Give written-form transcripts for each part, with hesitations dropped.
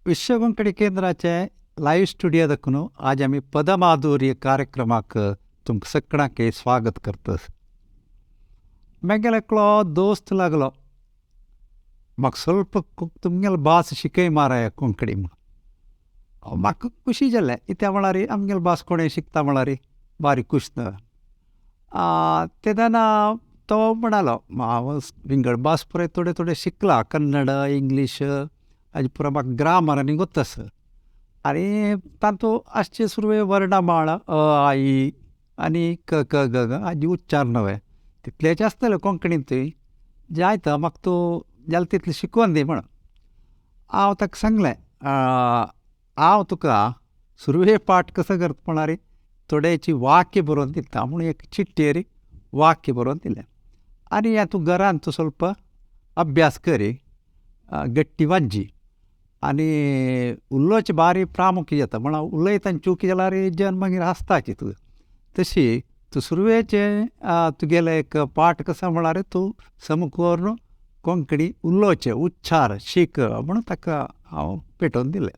विश्व कोंकणी केंद्राचे live studio दाखून आज आमी पदमाधुर्य कार्यक्रमाक तुमकां सगळ्यांक स्वागत करतात. मागीर एकलो दोस्त लागलो, म्हाका स्वल्प तुमगेलो भास शिकय माराय कोंकणी म्हूण. म्हाका खुशी जालें, कित्याक म्हळ्यार आमगेलो भास कोणूय शिकता म्हळ्यार बारी खूश. तेन्ना तो म्हणालो, हांव विंगड भास पुराय थोडे थोडे शिकला, कन्नड, इंग्लीश हाजे पुरो म्हाका ग्रामर आनी गोत्त आसा. आनी तातूंत आसचे सुरवे वर्णमाळ अ आ इ आनी क ख ग घ हाजे उच्चार नवे तितलेच आसतले कोंकणींतूय. जायत म्हाका तूं जालें तितलें शिकोवन दी म्हण. हांव ताका सांगलें, हांव तुका सुरवे पाठ कसो करता म्हळ्यार थोडेची वाक्य बरोवन दिता म्हूण एक चिट्टयेर वाक्य बरोवन दिलें. आनी हें तूं घरांत तूं स्वल्प अभ्यास करी, गट्टी वाजी आनी उलोवचें बारी प्रामुख्य जाता. म्हळ्यार उलयतना चूक जाल्यार जन मागीर हांसताची तुका. तशी तूं सुरवेचें तुगेलें एक पाठ कसो म्हळ्यार तूं सामको कोंकणी उलोवचें उच्चार शीक म्हूण ताका हांव पेटोवन दिलें.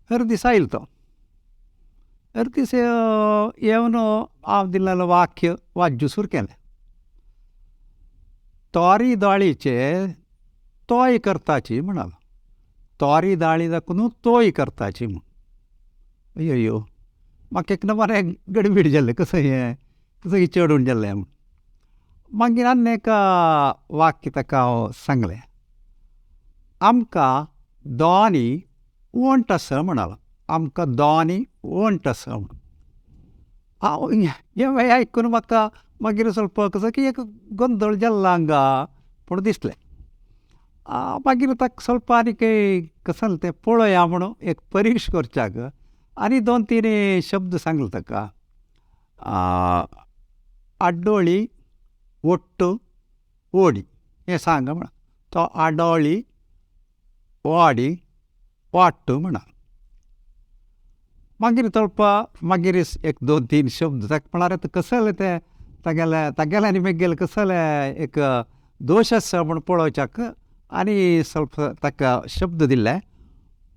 हर दीस आयलो तो. हर दीस येवन हांव दिलेलें वाक्य वाज्जू सुरू केलें. तोरी दाळीचे तोय करताची म्हणालो. तोरी दाळी दाखून तोय करताची म्हूण. अय्यो, म्हाका एक बरें गडबीड जालें, कसं हें कसं चेडून जालें म्हूण. मागीर आनी एक वाक्य ताका हांव सांगलें, आमकां दोनी वंट आसा म्हणालो. आमकां दोनी वंट आसा म्हूण. हांव हें आयकून म्हाका मागीर स्वल्प कसो की एक गोंदळ जाल्लो हांगा म्हूण दिसलें. मागीर ताका स्वल्प आनीक कसलें तें पळोवया म्हूण एक परिक्ष करच्याक आनी दोन तीन शब्द सांगले ताका. आड्डोळी, ओट्टू, ओडी हें सांग म्हण. तो आडोळी, वाडी, वाट्टू म्हणा. मागीर स्वल्प मागीर एक दोन तीन शब्द ताका म्हळ्यार आतां कसलें तें तागेलें तागेलें आनी म्हगेलें कसलें एक दोश आसा म्हूण पळोवच्याक आनी स्वल्प ताका शब्द दिले.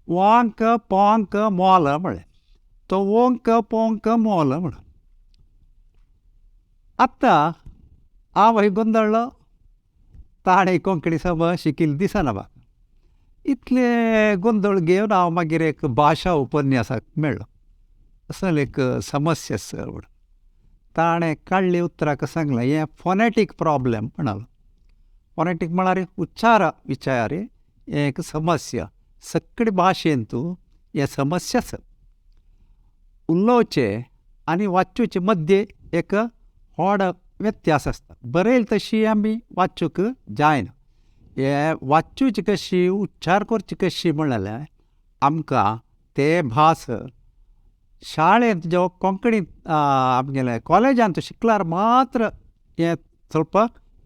वांक पोंक मोल म्हळें. तो ओंक पोंक मोल म्हण. आतां हांव हय गोंदळ्ळो, ताणें कोंकणी सम शिकिल्लें दिसना म्हाका. इतले गोंदळ घेवन हांव मागीर एक भाशा उपन्यासाक मेळ्ळो. असली एक समस्या आसा म्हूण. ताणें काडली उतरां सांगलें, हें फोनेटीक प्रॉब्लेम म्हणालो. फोनेटीक म्हळ्यार उच्चार विचार हें एक समस्या. सगळे भाशेंत हें समस्या आसा. उलोवचें आनी वाचूचे मद्दे एक व्हड व्यत्यास आसता. बरयलें तशी आमी वाचूंक जायना. हे वाचूची कशी उच्चार करची कशी म्हणल्यार आमकां ते भास शाळेंत जो कोंकणी आमगेले कॉलेजांत शिकल्यार मात्र हें स्वल्प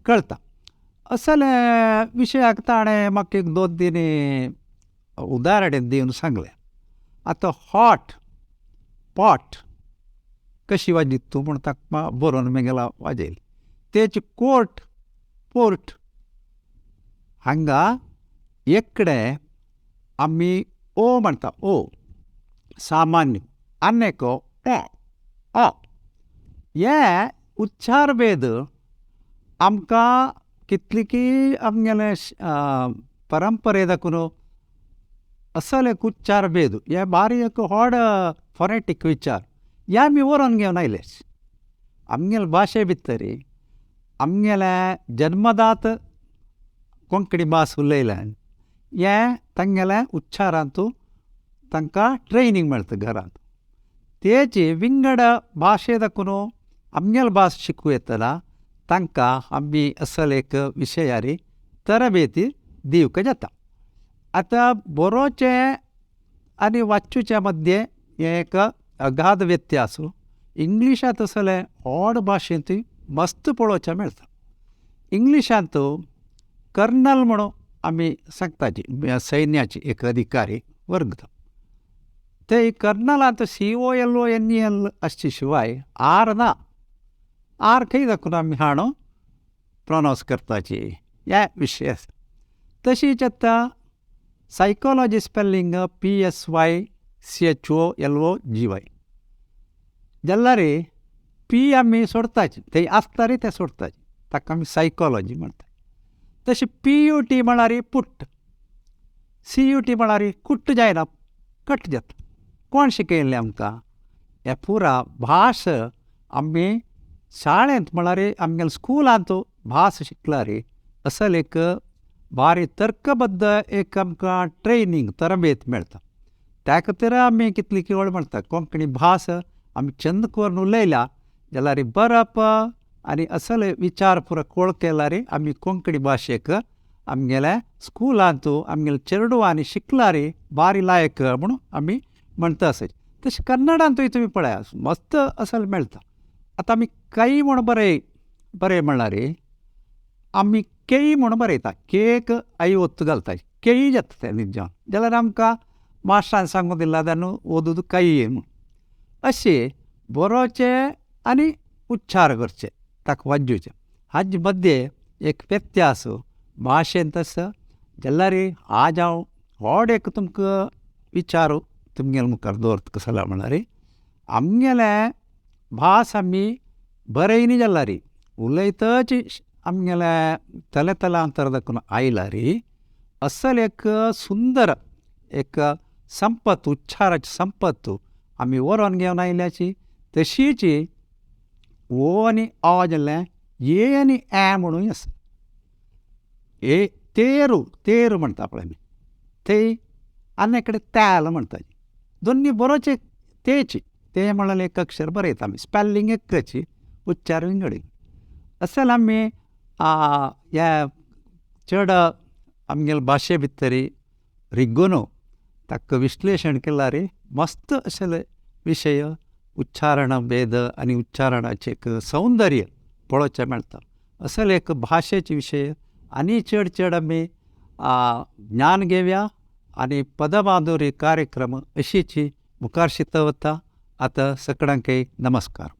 कळटा. असले विशयाक ताणें म्हाका एक दोन तीन उदाहरणां दिवन सांगलें. आतां हॉट, पॉट कशी वाजीत तूं म्हूण ताका बरोवन म्हगेलो वाजयलें. तेच कोर्ट, पोर्ट हांगा एकडे आमी ओ म्हणटा, ओ सामान्य, आनी एक अ अ. हे उच्चार भेद आमकां कितले की आमगेले परंपरे दाखून असल एक उच्चार भेद हे बारी एक व्हड फोनेटीक विचार हे आमी व्हरोन घेवन आयले. आमगेले भाशे भितर आमगेले जन्मदात कोंकणी भास उलयल्यान हें तांगेल्या उच्चारांतू तांकां ट्रेनींग मेळटा घरांत. तेची विंगड भाशे दाखून आमगेले भास शिकूं येतना तांकां आमी असल एक विशयारी तरबेती दिवंक जाता. आतां बरोवचें आनी वाचूच्या मद्दे हें एक अगाध व्यत्यास. इंग्लिशांत तसलें व्हड भाशेंतूय मस्त पळोवचें मेळटा. इंग्लिशांत कर्नल म्हणून आमी सांगताची सैन्याची एक अधिकारी वर्ग तो. ते कर्नलांत C O L O N E L आसचे शिवाय आर ना. आर खंय दाखोवन आमी हाणू प्रोनावन्स करताची हे विशय आसा. तशीच आतां Psychology spelling P S Y C H O L O G Y जाल्यार पी आमी सोडताची, थंय आसता रे तें सोडताची, ताका आमी सायकोलॉजी म्हणटा. तशें पी यू टी म्हळ्यार पुट, सी यू टी म्हळ्यार कुट्ट जायना, कट जाता. कोण शिकयल्लें आमकां हे पुरा भास? आमी शाळेंत म्हळ्यार आमगेल्या स्कुलांत भास शिकला रे, असल एक बारी तर्कबद्ध एक आमकां ट्रेनींग तरबेत मेळटा. त्या खातीर आमी कितली केवळ म्हणटा कोंकणी भास आमी चंद करून उलयल्या जाल्यार बरप आनी असल विचार पुरो कोळ केल्यार आमी कोंकणी भाशेक आमगेल्या स्कुलांत आमगेल्या चेडवांनी शिकला रे बारी लायक म्हणून आमी म्हणटा आसत. तशें कन्नडांतूय तुमी पळया मस्त असल मेळटा. आतां आमी कै म्हूण बरय बरें म्हणल्यार आमी केई म्हूण बरयता, केक I ओत्तू घालता, केई जाता तें निजान. जाल्यार आमकां मास्टरान सांगून दिलां तेन्ना ओदूद कै म्हूण. अशें बरोवचें आनी उच्चार करचे, ताका वाजोवचें, हाजे मद्दे एक व्यत्यास भाशेंत आसा. जाल्यार आज हांव व्हड एक तुमकां विचार तुमगेले मुखार दवरता कसो म्हळ्यार आमगेले भास आमी बरयनी जाल्यार उलयतच आमगेले तले तलांतर दाखून आयला रे असल एक सुंदर एक संपत, उच्चाराची संपत आमी व्हरोन घेवन आयल्याची. तशीच ओ आनी अ जालें ए आनी ए म्हणूय आसा. ए तेरू तेरू म्हणटा पळय आमी, थंय आनी कडेन तेल म्हणटा, दोनी बरोवचे तेच, तें म्हणल्यार एक अक्षर बरयता आमी, स्पेलिंग एकच, उच्चार विंगड. असल आमी ह्या चड आमगेले भाशे भितर रिगून ताका विश्लेशण केल्यार मस्त अशे विशय उच्चारण भेद आनी उच्चारणाचें एक सौंदर्य पळोवचें मेळटा. असल एक भाशेचे विशय आनी चड चड आमी ज्ञान घेवया आनी पदमाधुरी कार्यक्रम अशीच मुखार शिकता वता. आतां सगळ्यांकय नमस्कार.